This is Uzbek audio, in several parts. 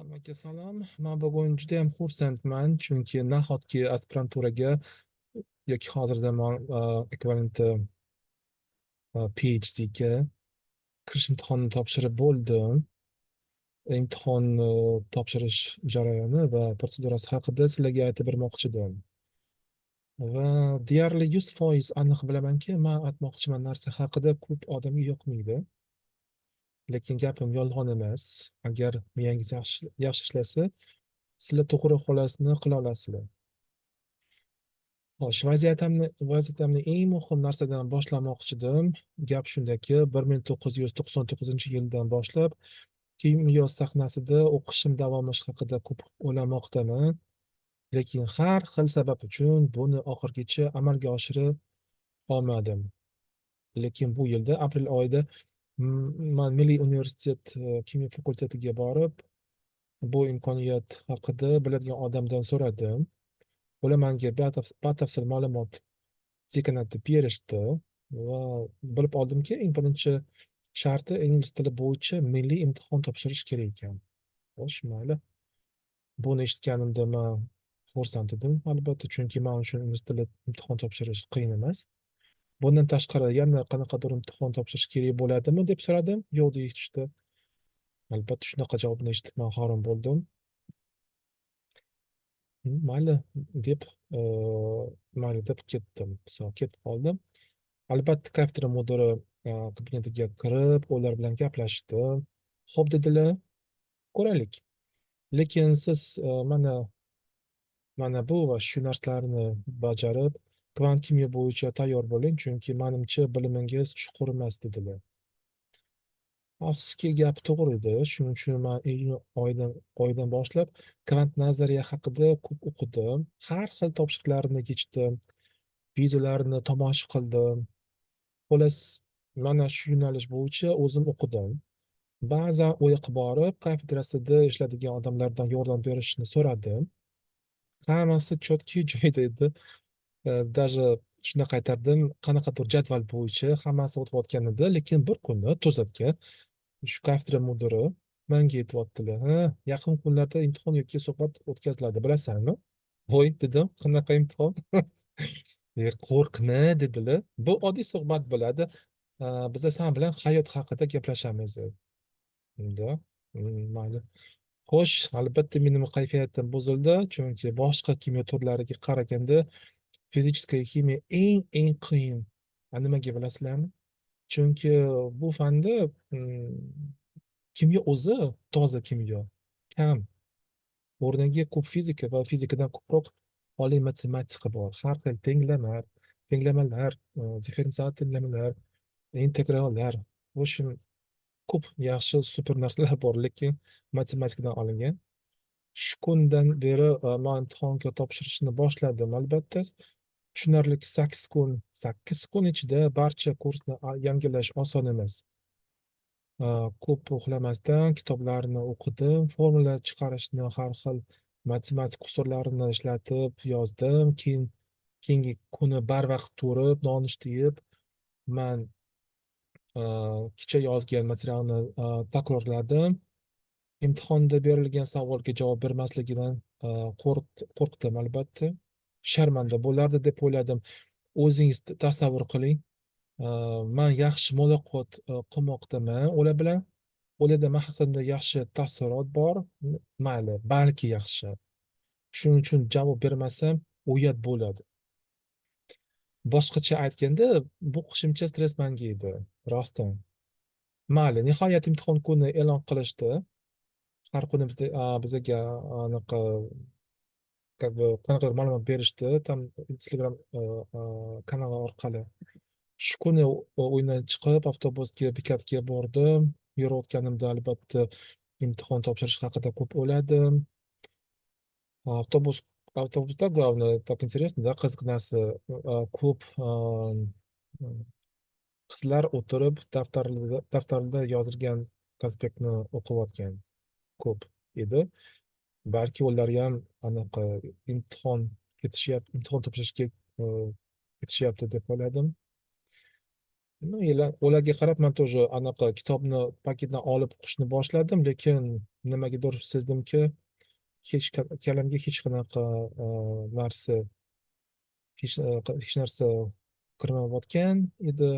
Hammaga salom. Men bugun judayam xursandman, chunki nahotki aspiranturaga yoki hozir zamon ekvivalenti PhDga kirish imtihonini topshirib bo'ldim. Imtihonni topshirish jarayoni va protsedurasi haqida sizlarga aytib bermoqchi edim. Va deyarli 100% aniq bilamanki, men aytmoqchiman narsa haqida ko'p odamga yoqmaydi. Lekin gapim yolg'on emas. Agar miyangiz yaxshi yaxshi ishlasa, sizlar to'g'ri xolasini qila olasizlar. Xo'sh, vaziyatimni eng muhim narsadan boshlamoqchi edim. Gap shundaki, 1999-yildan boshlab kimyo sahnasida o'qishim davomlashi haqida ko'p o'ylamoqdaman. Lekin har xil sabab uchun buni oxirigacha amalga oshira olmadim. Lekin bu yilda aprel oyida man Milliy universitet kimyo fakultetiga borib, bu imkoniyat haqida biladigan odamdan so'radim. Ular menga batafsil ma'lumot dekanatda berishdi va bilib oldimki, eng birinchi sharti ingliz tili bo'yicha milliy imtihon topshirish kerak ekan. Xo'sh, mayli. Buni eshitganimda man xursand edim, albatta, chunki man uchun ingliz tili imtihon topshirish qiyin emas. Bundan tashqari yana qanaqadir imtihon topshirish kerak bo'ladimi deb so'radim. Yo'q deyishdi. Albatta, shunaqa javobni eshitib man hayron bo'ldim. Mayli deb, mayli deb ketdim. Ketib qoldim. Albatta, kafedra mudiri kabinetiga kirib, ular bilan gaplashdim. "Xo'p", dedilar, "ko'raylik. Lekin siz mana bu va shu narsalarni bajarib, kvant kimyo bo'yicha tayyor bo'ling, chunki manimcha bilimingiz chuqur emas", dedilar. Afsuski, gap to'g'ri edi. Shuning uchun man iyun oyidan boshlab kvant nazariya haqida ko'p o'qidim. Har xil topshiriqlarni yechdim, videolarni tomosha qildim. Xullas, mana shu yo'nalish bo'yicha o'zim o'qidim. Ba'zan u yoqqa borib, kafedrasida ishlaydigan odamlardan yordam berishni so'radim. Hammasi четкий joyida edi. Даже shunaqa aytardim, qanaqadir jadval bo'yicha hammasi o'tayotgan edi, lekin bir kuni to'satdan shu kafedra mudiri menga aytyaptilar: "Ha, yaqin kunlarda imtihon yoki suhbat o'tkaziladi, bilasanmi?" "Voy", dedim, "qanaqa imtihon?" "Qo'rqma", dedilar. "Bu oddiy suhbat bo'ladi. Biza san bilan hayot haqida gaplashamiz", dedi. Да, mayli. Xo'sh, albatta mening kayfiyatim buzildi, chunki boshqa kimyo turlariga qaraganda физическая химия eng eng qiyin. A nimaga, bilasizlarmi? Chunki bu fanda kimyo o'zi, toza kimyo kam. O'rniga ko'p fizika va fizikadan ko'proq oliy matematika bor. Har xil tenglamalar, differensial tenglamalar, integrallar. В общем, ko'p yaxshi super narsalar bor, lekin matematikadan olingan. Shu kundan beri man imtihonga topshirishni boshladim, albatta. Tushunarliki, 8 kun, 8 kun ichida barcha kursni yangilash oson emas. Ko'p uxlamasdan kitoblarni o'qidim, formula chiqarishni har xil matematik usullarini ishlatib yozdim. Keyin keyingi kuni barvaqt turib, nonushta yeb, man kecha yozgan materialni takrorladim. Imtihonda berilgan savolga javob bermasligidan qo'rqdim albatta. Sharmanda bo'lardi deb o'yladim. O'zingiz tasavvur qiling. Man yaxshi muloqot qilmoqdaman ular bilan. Ularda man haqimda yaxshi taassurot bor. Mayli, balki yaxshi. Shuning uchun javob bermasam uyat bo'ladi. Boshqacha aytganda, bu qo'shimcha stress manga edi, rostdan. Mayli, nihoyat imtihon kuni e'lon qilishdi. Har kuni bizda bizaga anaqa как бы qanaqadir ma'lumot berishdi там Telegram kanali orqali. Shu kuni uydan chiqib, avtobusga bekatga bordim. Yurayotganimda albatta imtihon topshirish haqida ko'p o'yladim. Avtobusda главное, так интересно, да, qiziq narsa, ko'p qizlar o'tirib daftarida yozilgan konspektni o'qiyotgan ko'p edi. Balki ularga ham anaqa imtihon ketishyapti, imtihon topshirishga ketishyapti deb o'yladim. Ну, ularga qarab man тоже anaqa kitobni paketdan olib o'qishni boshladim, lekin nimagadir sezdimki, hech kallamga hech qanaqa narsa, hech narsa kirmayotgan edi.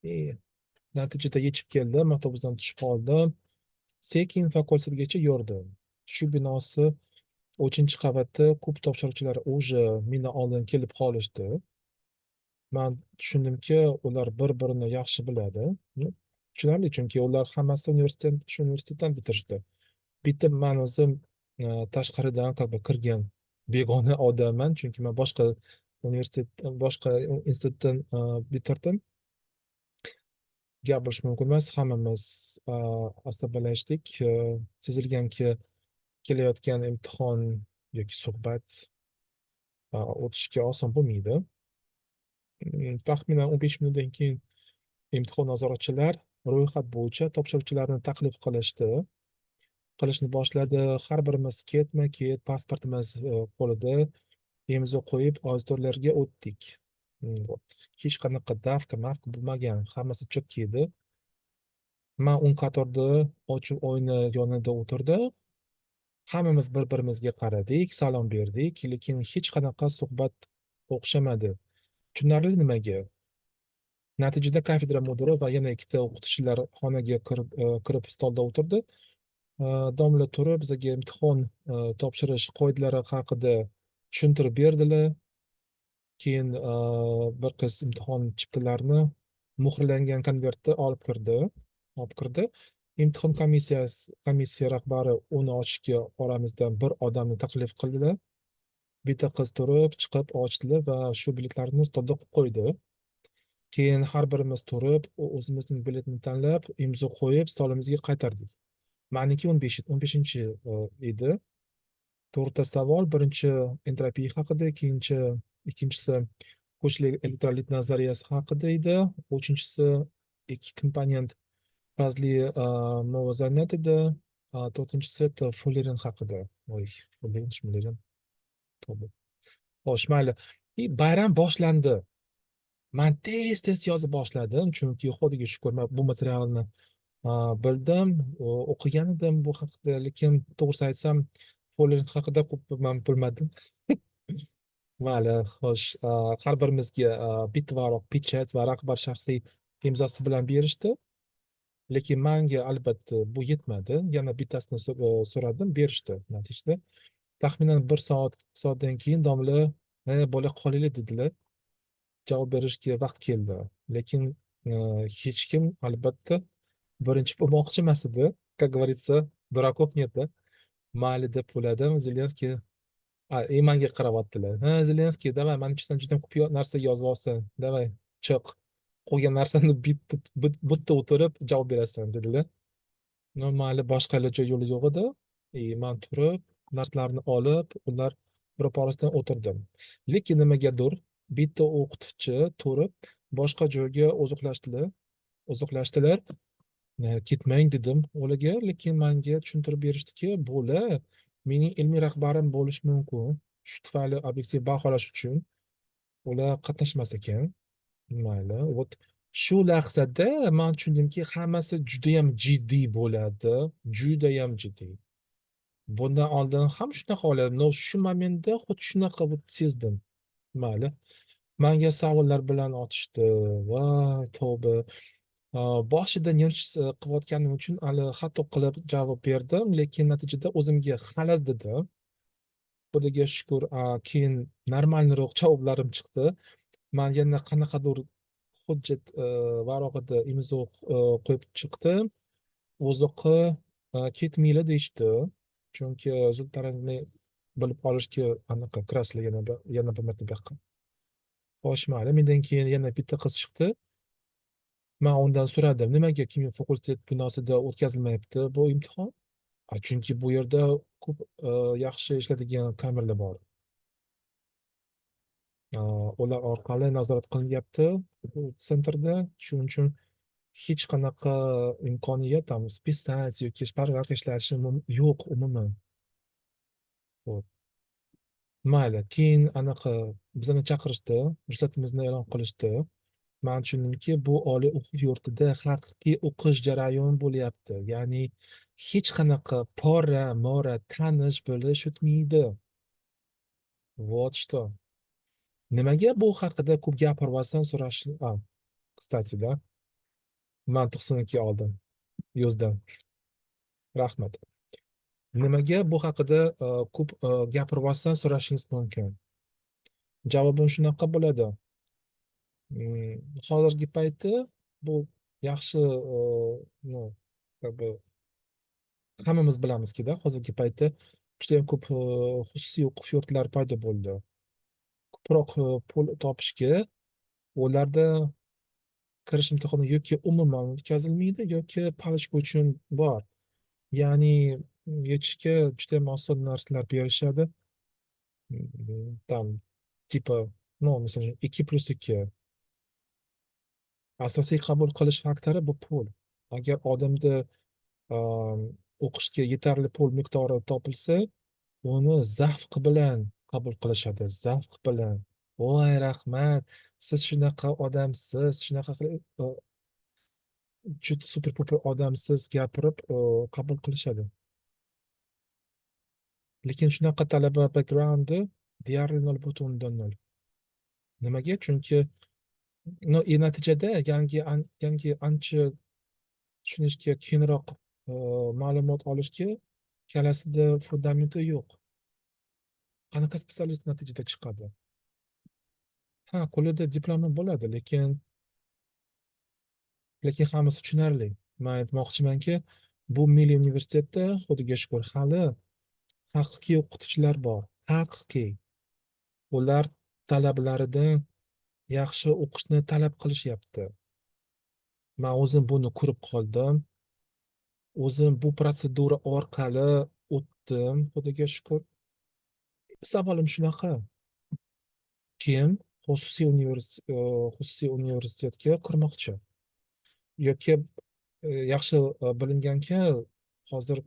И natijada yetib keldim, avtobusdan tushib qoldim. Sekin fakultetgacha yurdim. Shu binosi uchinchi qavatda ko'p topshiruvchilar уже mendan oldin kelib qolishdi. Man tushundimki, ular bir birini yaxshi biladi. Ну, tushunarli, chunki ular hammasi universitet, shu universitetdan bitirishdi. Bitta man o'zim tashqaridan, как бы, kirgan begona odamman, chunki man boshqa universitet, boshqa institutdan bitirdim. Gap bo'lishi mumkin emas, hammamiz asabiylashdik. Sezilganki, kelayotgan imtihon yoki suhbat o'tishga oson bo'lmaydi. Taxminan 15 minutdan keyin imtihon nazoratchilar ro'yxat bo'yicha topshiruvchilarni taklif qilishni boshladi. Har birimiz ketma ket pasportimiz qo'lida imzo qo'yib, auditorlarga o'tdik. Вот. Hech qanaqa давка mavka bo'lmagan, hammasi четкий edi. Man o'ng qatorda ochiq oyna yonida o'tirdim. Hammamiz bir birimizga qaradik, salom berdik, lekin hech qanaqa suhbat o'xshamadi. Tushunarli nimaga. Natijada kafedra mudiri va yana ikkita o'qituvchilar xonaga kirib stolda o'tirdi. Domla turib bizga imtihon topshirish qoidalari haqida tushuntirib berdilar. Keyin bir qiz imtihon chiptalarini muhrlangan konvertda olib kirdi. Imtihon komissiya rahbari uni ochishga oramizdan bir odamni taklif qildilar. Bitta qiz turib, chiqib ochdilar va shu biletlarni stolda qo'yib qo'ydi. Keyin har birimiz turib, o'zimizning biletni tanlab, imzo qo'yib, stolimizga qaytardik. Maniki 15-chi edi. To'rtta savol: birinchi entropiya haqida, ikkinchisi kuchli elektrolit nazariyasi haqida edi, uchinchisi ikki komponent fazli muvozanat edi, to'rtinchisi это fulleren haqida. Oy, fulleren, shmulleren. Tavba. Xo'sh, mayli. И bayram boshlandi. Man tez tez yozib boshladim, chunki Xudoga shukur, man bu materialni bildim, o'qigan edim bu haqida, lekin to'g'risini aytsam, fulleren haqida ko'p man bilmadim. Mayli, xo'sh, har birimizga bitta varaq pechat va rahbar shaxsiy imzosi bilan berishdi. Lekin manga albatta bu yetmadi. Yana bittasini so'radim, berishdi natijada. Taxminan bir soatdan keyin domla, "Bola, qolinglar", dedilar. Javob berishga vaqt keldi. Lekin hech kim albatta birinchi bo'lmoqchi emas edi. Как говорится, дураков нет, да? Mayli deb o'yladim. Zelenskiy и manga qarayaptilar. "Ha, Zelenskiy, давай, manimcha sen juda ko'p narsa yozyapsan. Давай, chiq. Qolgan narsani bitta o'tirib javob berasan", dedilar. Ну, mayli, boshqa iloji, yo'li yo'q edi. И man turib, narsalarni olib, ular ro'parasidan o'tirdim. Lekin nimagadir bitta o'qituvchi turib, boshqa joyga uzoqlashdilar. "Ketmang", dedim ularga, lekin menga tushuntirib berishdiki, bular mening ilmiy rahbarim bo'lishi mumkin. Shu tufayli obyektiv baholash uchun ular qatnashmas ekan. Mayli, вот shu lahzada man tushundimki, hammasi judayam jiddiy bo'ladi, judayam jiddiy. Bundan oldin ham shunaqa o'yladim, но shu momentda xuddi shunaqa sezdim. Mayli. Manga savollar bilan otishdi. Voy, tavba. Boshida нервничать qilayotganim uchun hali xato qilib javob berdim, lekin natijada o'zimga xalal dedim. Xudoga shukur, keyin нормальный roq javoblarim chiqdi. Man yana qanaqadir hujjat varog'ida imzo qo'yib chiqdim. Uzoqqa ketmanglar deyishdi. Chunki rezultatlarni bilib olishga anaqa kirasizlar yana bir marta bu yoqqa. Xo'sh, mayli. Mendan keyin yana bitta qiz chiqdi. Man undan so'radim, nimaga kimyo fakultet binosida o'tkazilmayapti bu imtihon? Chunki bu yerda ko'p yaxshi ishlaydigan kameralar bor. Ular orqali nazorat qilinyapti bu центр da. Shuning uchun hech qanaqa imkoniyat там списать yoki шпаргалка ishlashi yo'q umuman. Xo'p. Mayli, keyin anaqa bizani chaqirishdi, ruxsatimizni e'lon qilishdi. Man tushundimki, bu oliy o'quv yurtida haqiqiy o'qish jarayoni bo'lyapti. Ya'ni hech qanaqa pora, mora, tanish bilish o'tmaydi. Вот что. Nimaga bu haqida ko'p gapiryapsan so'rash. Кстати, да. Man 92 oldim. 100 dan. Rahmat. Nimaga bu haqida ko'p gapiryapsan so'rashingiz mumkin. Javobim shunaqa bo'ladi. Hozirgi payti bu yaxshi, ну, как бы hammamiz bilamizki-da, hozirgi paytda judayam ko'p xususiy o'quv yurtlari paydo bo'ldi. Ko'proq pul topishga ularda kirish imtihoni yoki umuman o'tkazilmaydi, yoki палочка uchun bor. Ya'ni yechishga judayam oson narsalar berishadi. Там типа, ну, masalan, 2 plyus 2. Asosiy qabul qilish faktori bu pul. Agar odamda o'qishga yetarli pul miqdori topilsa, uni zavq bilan qabul qilishadi, zavq bilan. "Voy, rahmat, siz shunaqa odamsiz, shunaqa qilib, juda супер-пупер odamsiz" gapirib qabul qilishadi. Lekin shunaqa talaba backgroundi deyarli 0,0. Nimaga? Chunki, ну, и natijada yangi ancha tushunishga, keyinroq ma'lumot olishga kallasida fundamenti yo'q. Qanaqa специалист natijada chiqadi? Ha, qo'lida diplomi bo'ladi, lekin hammasi tushunarli. Man aytmoqchimanki, bu milliy universitetda, Xudoga shukur, hali haqiqiy o'qituvchilar bor. Haqiqiy. Ular talabalaridan yaxshi o'qishni talab qilishyapti. Man o'zim buni ko'rib qoldim. O'zim bu protsedura orqali o'tdim, Xudoga shukur. Savolim shunaqa. Kim xususiy universitetga kirmoqchi? Yoki yaxshi bilinganki, hozir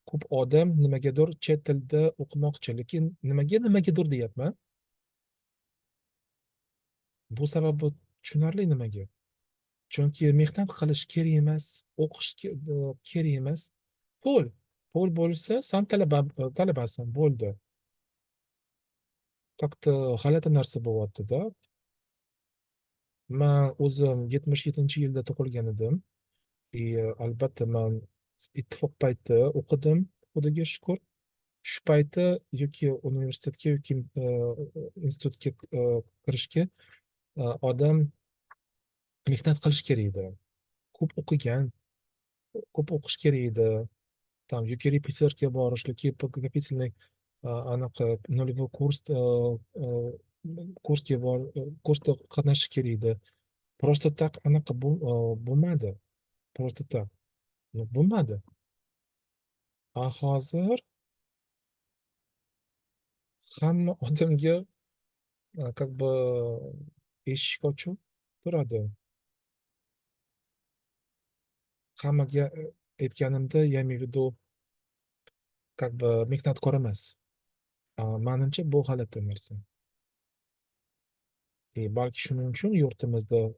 ko'p odam nimagadir chet tilda o'qimoqchi, lekin nimaga nimagadir deyapman. Bu sababi tushunarli nimaga. Chunki mehnat qilish kerak emas, o'qish kerak emas. Pul, pul bo'lsa, san talaba talabasan, bo'ldi. Как-то g'alati narsa bo'lyapti-da. Man o'zim 77-yilda tug'ilgan edim. И albatta man ittifoq payti o'qidim, Xudoga shukur. Shu payti yoki universitetga, yoki institutga kirishga odam mehnat qilish kerak edi. Ko'p o'qigan, ko'p o'qish kerak edi. Там yoki repetitorga borish yoki подготовительный anaqa нулевой kurs kursga bor, kursda qatnashish kerak edi. Просто так anaqa bo'lmadi. Просто так. Bo'lmadi. A hozir hamma odamga как бы eshik ochiq turadi. Hammaga aytganimda, я имею в виду, как бы mehnatkor emas. Manimcha, bu g'alati narsa. И balki shuning uchun yurtimizda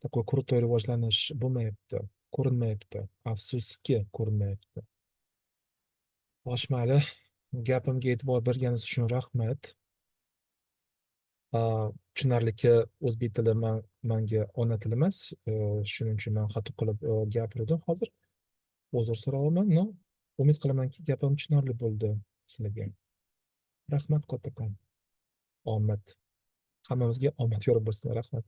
такой крутой rivojlanish bo'lmayapti, ko'rinmayapti. Afsuski, ko'rinmayapti. Xo'sh, mayli. Gapimga e'tibor berganingiz uchun rahmat. Tushunarliki, o'zbek tili manga ona tili emas. Shuning uchun man xato qilib gapirdim hozir. Uzr so'rayapman. Но, umid qilamanki, gapim tushunarli bo'ldi sizlarga. Rahmat kattakon. Omad. Hammamizga omad yor bo'lsin. Rahmat.